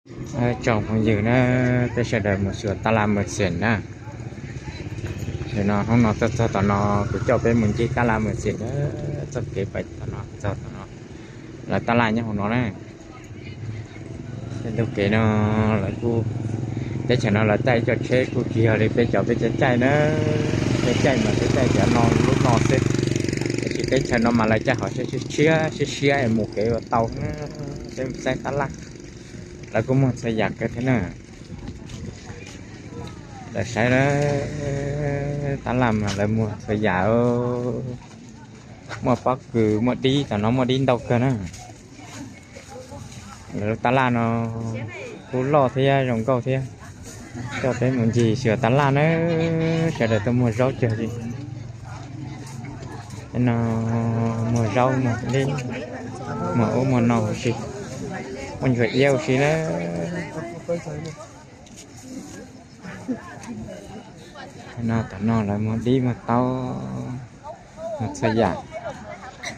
Tsoom phooj ywg na, peb sawv daws mus xyuas tab laj Mws Xeem na. Tam no hnub no tuaj txog tom no, kuv coj peb mus ncig tab laj Mws Xeem na, txoj kev pais tom no txog tom no, lawv tab laj nyob hauv no na. Tej ntug kev no lawv kuj, teb chaws no lawv taij cov tsheb kuj tsis yog li peb cov peb caij caij na. Peb caij mas peb caij cov no lub no xwb, tiam sis teb chaws no mas lawv caij hov siab siab siab es mus kev ua tau na. Peb mus saib tab laj, lawv kuj muag txhua yam kawg thiab na. Lawv saib na, tab laj mas lawv muag txhua yam, muaj pob kws muaj dib, tom no muaj dib ntau kawg na. Lawv lub tab laj no kuj loj thiab zoo nkauj thiab. Coj peb mus ncig xyuas tab laj na, sawv daws tuaj muag zaub cog li. No muag zaub, muag dib, muag ub muag no huv si, muaj ntsuag iab huv si na. No tom no lawv muag dib muag taub, muag txhua yam.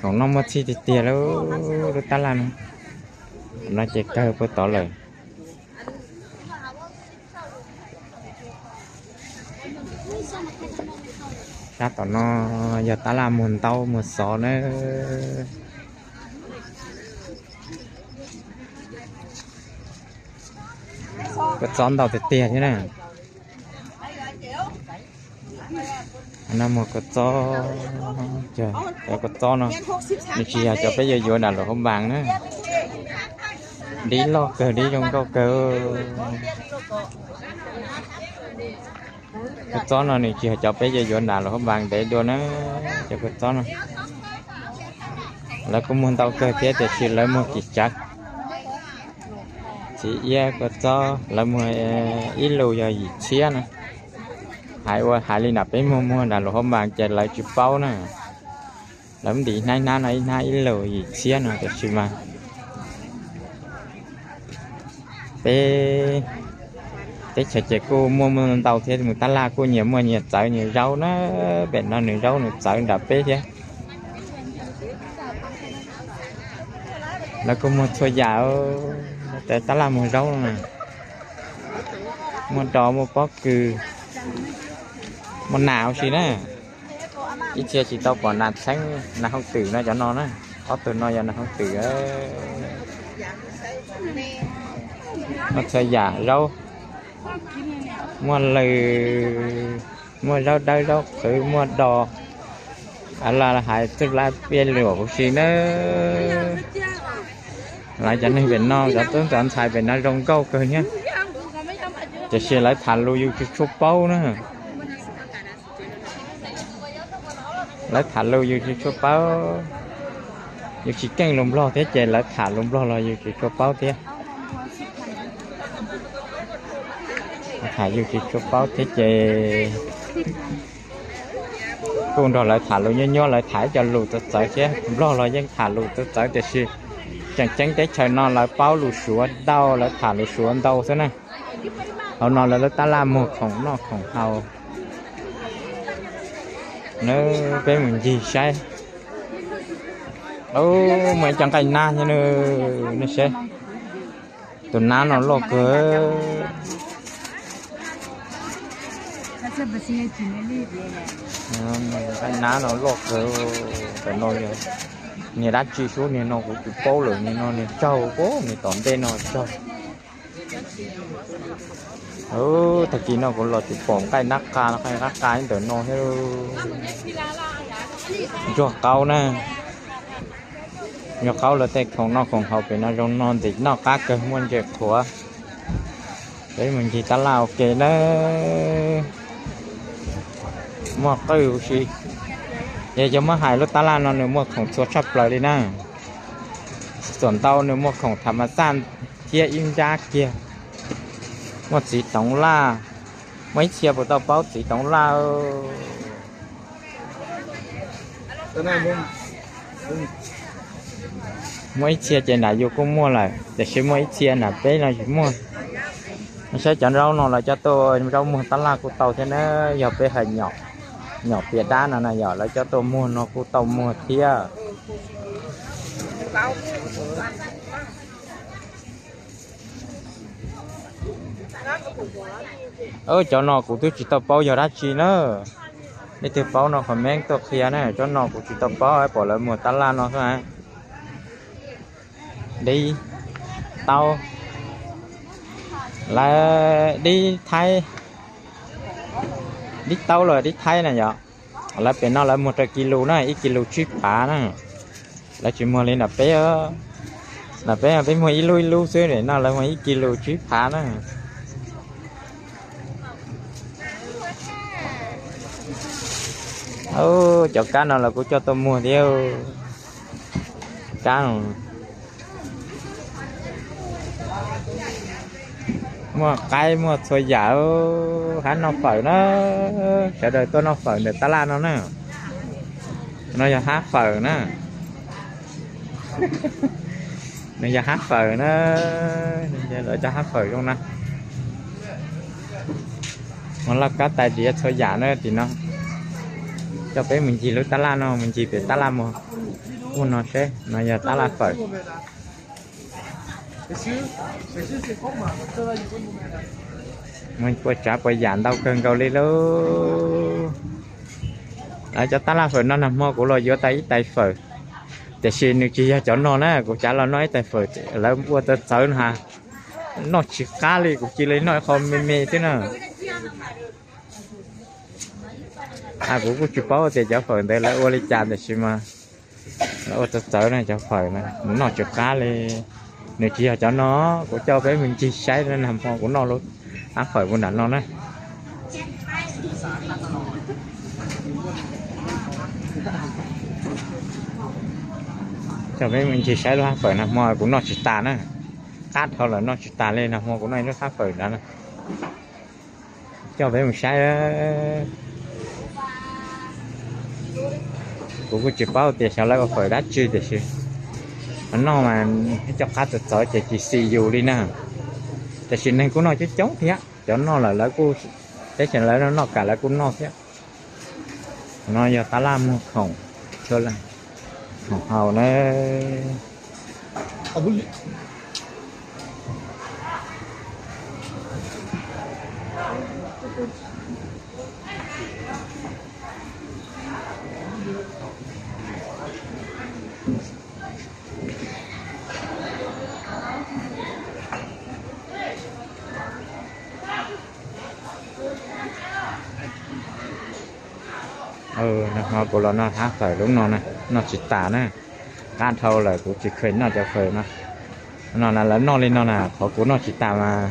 Khoom noj muaj txhij tiag tiag lub, lub tab laj no. Tom no ces kawg puag tod lawm. Sab tom no yog tab laj muag ntaub muag xov na. Kua txob ntau tiag tiag thiab na. No muag kua txob, cov kua txob no nws tsis yog cov peb yuav yuav nram lub hoob npaas na. Dib loj kawg, dib zoo nkauj kawg. Kua txob no nws tsis yog cov peb yuav yuav nram lub hoob npaas ntev dua na. Cov kua txob no lawv kuj muag ntau kawg thiab tiam sis lawv muag kim tsawv. Txiv iab kua txob lawv muag ib lus yog yim txhiab na. Hais ua hais li nram peb muag muag nram lub hoob npaas ces lawv tsis paub na. Lawv ntim hnab hnab no ib hnab ib lus yim txhiab no tiam sis mas peb teb chaws ces kuj muaj muaj ntau thiab, mus tab laj kuj nyias muaj nyias txawv nyias zaub na. Pem no nws zaub nws txawv nram peb thiab. Lawv kuj muag txhua yam, tab laj muag zaub no na. Muaj dos muaj pob kws, muaj nas huv si na. Ib txhia tsis tau pom nas txheeb nas hooj twm no cov no na. Ob tug no yog nas hooj twm. Muaj txhua yam zaub, muaj lws, muaj zaub dawb zaub qhwv muaj dos, los hais txuj lab piaj luam huv si na. Lawv cov neeg pem no cov tub cov ntxhais pem no zoo nkauj kawg thiab, tiam sis lawv tham lus yus tsis tshua paub na. Lawv tham lus yus tsis tshua paub, yus tsis keej lus Nplog thiab ces lawv tham lus Nplog los yus tsis tshua paub thiab. Tham yus tsis tshua paub thiab ces kuj nrog lawv tham lus nyuaj nyuaj, lawv tham ib co lus txawv txawv thiab. Nplog los yeej tham lus txawv txawv tiam sis tseem ceeb teb chaws no lawv paub lus Suav ntau, lawv tham lus Suav ntau xwb na. Hauv no lawv lub tab laj muag khoom noj khoom haus. Nws peb mus ncig saib. Ub, muaj ib co nqaij nab thiab, nej saib. Tus nab no loj kawg. Nqaij nab no loj kawg. Tam no niag dab tsi sub niag no kuv tsis paub lawm, niag no niag tsaug, niag tom ntej no tsaug. Tag kis no kuv los tsis pom nqaij nab qa, nqaij nab qa ntawm no thiab. Ntsuag qaub na. Ntsuag qaub lawv tej khoom noj khoom haus pem no zoo no ntxim noj qab kawg, muaj ntses qhuav. Peb mus ncig tab laj ua ke nawb. Muaj qwj huv si. Yog cov muab hais lub tab laj no nws muaj khoom txhua tshaj plaws li na. Txuas ntau nws muaj khoom tham mas xaj thiab ib nrab kiag. Muaj txiv toov laj, muaj ib txhia puas tau paub txiv toov laj. Muaj ib txhia ces nram yus kuj muaj lawm, tiam sis muaj ib txhia nram peb no tsis muaj. Saib cov zaub no lawv coj tuaj, zaub muag tab laj kuj tau thiab na. Yog peb hais nyom pias dab no na yom, lawv coj tuaj muag no kuj tau muag thiab. Cov no kuv twb tsis tau paub yog dab tsi na. Leej twg paub no comment tuaj qhia na, cov no kuv tsis tau paub, pom lawv muag tab laj no xwb. Dib taub, lawv dib thaib, dib taub los dib thaib na yom. Lawv pem no lawv muag rau kis lus na, ib kis lus tsib phav na. Lawv tsis muag li nram peb, nram peb peb muag ib lub ib lub xwb, no lawv muag ib kis lus tsib phav na. Cov kab no los kuv coj tuaj muag thiab. Kab muaj qaib muaj txhua yam, hab noj fawm na. Sawv daws tuaj noj fawm ntawm tab laj no na. No yog hab fawm na. Nws yog hab fawm na. Lawv cov hab fawm zoo na. Muaj lauj kaub tais diav txhua yam na tim no. Coj peb mus ncig lub tab laj no, mus ncig pem tab laj mus. Ua no seb, no yog tab laj fawm. Mus puas tsav puas yam ntau kawg nkaus li lauj. Lawv cov tab laj fawm no nag hmo kuv los yuav tau ib tais fawm, tiam sis nws tsis yog cov no na, kuv cav los noj ib tais fawm lawv ua txawv txawv no ha. Noj tsis qab li, kuv cia li noj qho me me xwb na. Kuv kuj tsis paub tias cov fawm ntawd lawv ua li cas tiam sis mas lawv ua txawv txawv na, cov fawm na noj tsis qab li. Nws tsis yog cov no, kuv coj peb mus ncig saib nag hmo kuv noj lub hab fawm mus nram no na. Coj peb mus ncig saib lub hab fawm nag hmo kuv noj tsis tas na. Qab dhau lawm noj tsis tas li, nag hmo kuv noj ib lub hab fawm nrad na. Coj peb mus saib. Kuv kuj tsis paub tias xyov lawv ua fawm dab tsi tiam sis noj mas coj qab txawv txawv ces tsis xis yus li na. Tiam sis neeg kuj noj coob coob thiab, cov noj lawm lawv kuj, teb chaws lawv noj kam lawv kuj noj thiab. No yog tab laj muag khoom, khoom haus na. Nag hmo kuv los noj hab fawm lub no na, noj tsis tas na. Qab dhau lawm kuv tsis kheev noj cov fawm no. No na lawv noj li no na, qhov kuv noj tsis tas mas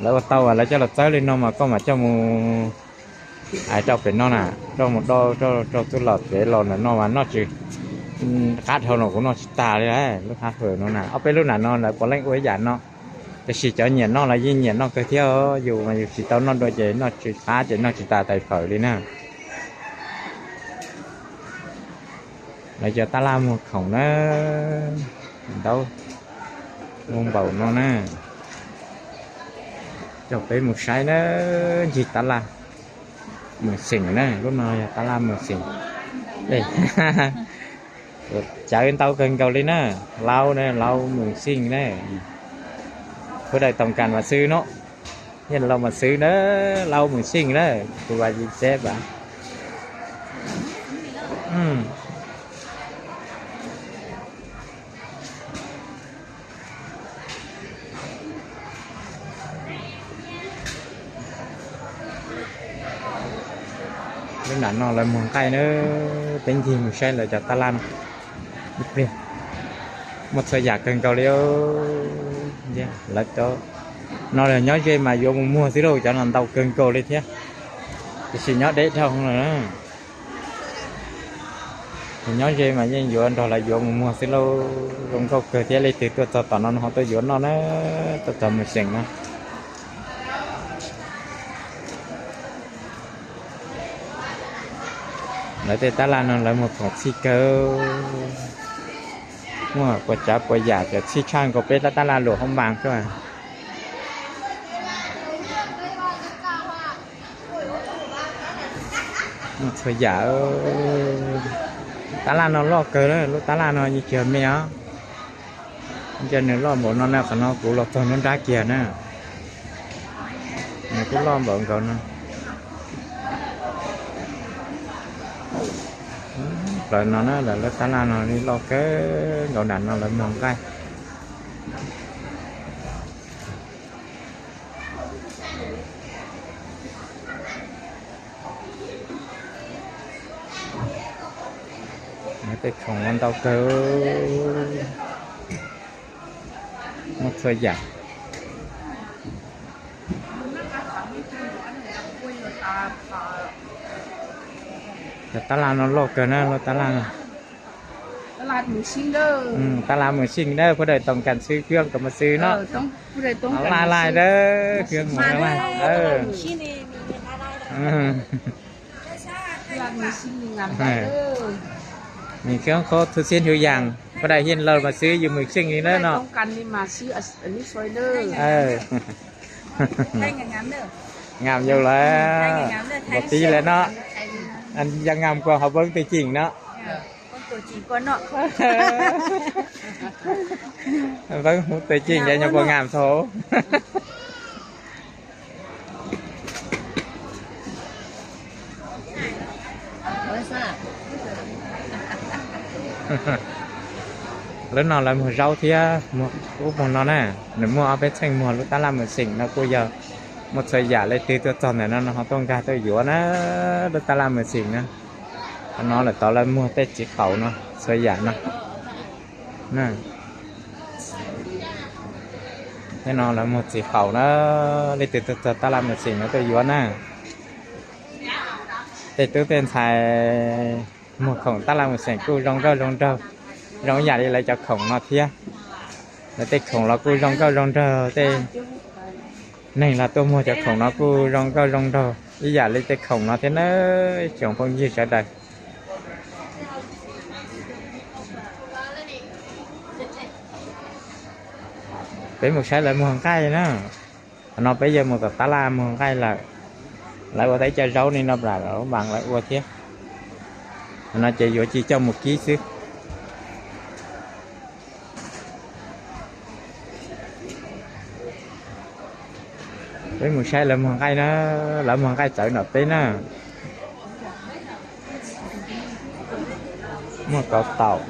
lawv ua tau as lawv coj los txawb li no mas koj mam coj mus rau pem no na, coj mus do rau txuj lom pem los ntawm no mas noj tsis, qab dhau no kuv noj tsis tas li. Lub hab fawm no na, ob peb lub nram no lawv puav leej ua ib yam no, tiam sis cov nyiam noj los yeej nyiam noj kawg thiab, yus mas yus tsis tau noj dua ces noj tsis qab ces noj tsis tas tais fawm li na. Lawv cov tab laj muag khoom na, ntaub muag npaum no na. Coj peb mus saib na, ncig tab laj Mws Xeem na, lub no yog tab laj Mws Xeem. Cawv ntau kawg nkaus li na, laub na, laub Mws Xeem na. Phuv dais toom kas mas xwb no, yog laus mas xwb na, laub Mws Xeem na, kuv vas yim xeb as. Lub nram no lawv muag nqaij na, peb ncig mus saib lawv cov tab laj no. Muaj txhua yam kawg nkaus li. Lawv cov no nyob ze mas yuav mus muag xwb lauj, cov no ntau kawg nkaus li thiab. Tiam sis nyob deb dhau lawm na. Nyob ze mas yeej yuav nrog lawv yuav mus muag xwb lauj. Zoo nkauj kawg thiab, leej twg tuaj txog tom no ho tuaj yuav noj na, tuaj txog Mws Xeem no. Lawv tej tab laj no lawv muag khoom txhij kawg. Muaj puas tsav puas yam cov txhij tshaj nkaus peb tab laj luam hoob mas xwb. Muaj txhua yam. Tab laj no loj kawg, lub tab laj no yeej tsis yog me os. Ntshe nws loj npaum no na, qhov no kuv los txog nruab nrab kiag na. Nws kuj loj npaum nkaus no. Plaws no na, lawv lub tab laj no loj kawg nkaus, nram no lawv muag nqaij. Tej khoom no ntau kawg, muaj txhua yam. Cov tab laj no loj kawg na, lub tab laj no. Tab laj Mws Xyeej na, phuv dawm toom kam xwb, khwb kom mus xwb no. Laj laj dawb, khwb mus laj. Nws khwb qhov thu xib hwb yaas, phuv dawm hiaj laug mas xwb yus Mws Xyeej li na no. Ngam yau lawm, npaum tib lawm no, yog ngam kua hauv poob twg cim no. Poob hauv twg cim ces nyuam qhuav ngam thaum. Lub no lawv muag zaub thiab, muag ub muag no na. Nws muaj ob peb txheej muag, lub tab laj Mws Xyeej no kuj yog muaj txhua yam, leej twg tuaj txog ntawm no no ho tuaj nkag tuaj yuav na. Lub tab laj Mws Xyeej na, qhov no lawm tod lawv muag tej txiv qaum no, txhua yam no. Tej no lawv muag txiv qaum na, leej twg tuaj txog tab laj Mws Xyeej no tuaj yuav na. Tej tub tej ntxhais muag khoom tab laj Mws Xyeej kuj zoo nkauj zoo nraug, zoo ib yam li lawv cov khoom no thiab. Lawv tej khoom los kuj zoo nkauj zoo nraug, tej neeg los tuaj muag cov khoom no kuj zoo nkauj zoo nraug ib yam li tej khoom no thiab na, tsoom phooj ywg sawv daws. Peb mus saib lawv muag nqaij na. Qhov no peb yuav mus tom tab laj muag nqaij lawm. Lawv ua tau ib co zaub li no plam lub npas lawv ua thiab. Qhov no ces yuav tsis coj mus kib xwb. Peb mus saib lawv muag nqaij na, lawv muag nqaij txawv nram peb na. Muaj kauv taum.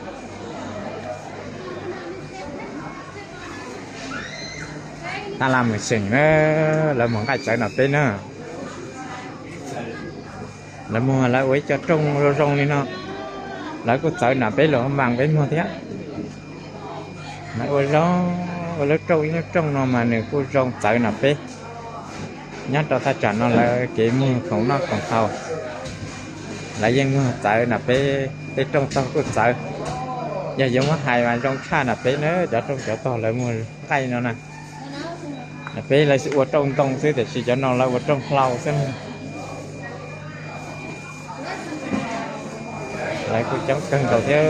Tab laj Mws Xyeej na, lawv muag nqaij txawv nram peb na. Lawv muag lawv ua ib co rooj zoo zoo li no. Lawv kuj txawv nram peb lub npas peb muag thiab. Lawv ua zoo, ua lub rooj ib lub rooj no mas nws kuj zoo txawv nram peb. Nyob rau thaj tsam no lawv kev muag khoom noj khoom haus, lawv yeej muag txawv nram peb, tej rooj tog kuj txawv. Yog yuav muab hais mas zoo tshaj nram peb na, cov rooj cov tog lawv muag nqaij no na. Peb lawv ua rooj ntoo xwb tiam sis cov no lawv ua rooj hlau xwb. Lawv kuj coob kawg nkaus thiab.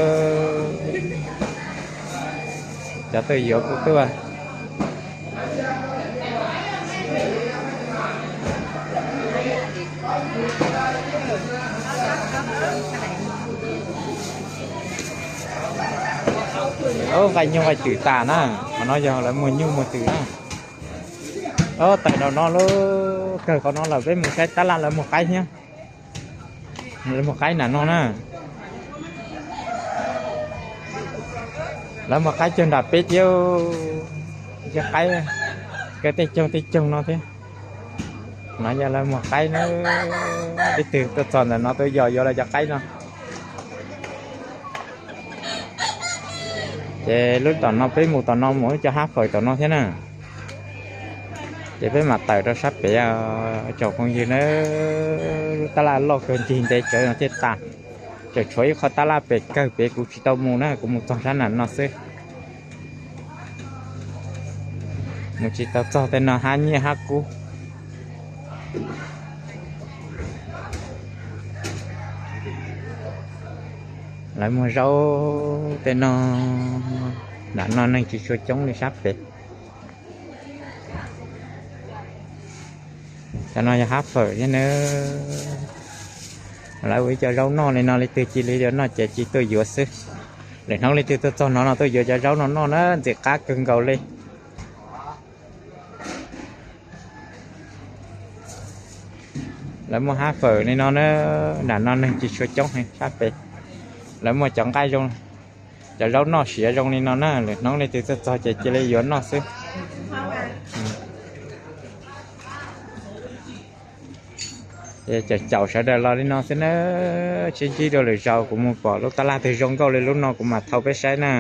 Cov tuaj yuav kuj tuaj. Nqaij nyuj nqaij twm tas na, qhov no yog lawv muag nyuj muag twm na. Tawm nram no lawm, kawg qhov no lawm peb mus saib tab laj lawv muag qaib thiab. Lawv muag qaib nram no na. Lawv muag qaib cog nram peb thiab. Cog qaib, cog tej coog tej coog no thiab. No yog lawv muag qaib na. Leej twg tuaj txog ntawm no tuaj yos yuav lawv cov qaib no. Ces lub tom no peb mus tom no mus cov hab fawm tom no thiab na. Ces peb mam tawm rau sab pem, tsoom phooj ywg na. Lub tab laj loj kawg nrig ntev tsawv no thiaj tas. Tseem tshuav ib qho tab laj pem kawg pem kuv tsis tau mus na, kuv mus txog sab nram no xwb. Mus tsis tau txog tej no hab nyiaj hab kub. Lawv muag zaub tej no, nram no neeg tsis tshua coob li sab pem. Cov no yog hab fawm thiab na. Lawv ua ib co zaub noj li no, leej twg cia li yuav noj ces cia tuaj yuav xwb. Lwm hnub leej twg tuaj txog no no tuaj yuav cov zaub no noj na, ntxim qab kawg nkaus li. Lawv muaj hab fawm li no na, nram no neeg tsis tshua coob heev sab pem. Lawv muaj cov nqaij zoo, cov zaub noj siav zoo li no na, lwm hnub leej twg txog txog ces cia li yuav noj xwb. Ces caum sawv daws los li no xwb na, sib ntsib dua lwm zaus, kuv mus pom lub tab laj twg zoo nkauj li lub no kuv mam thau peb saib na.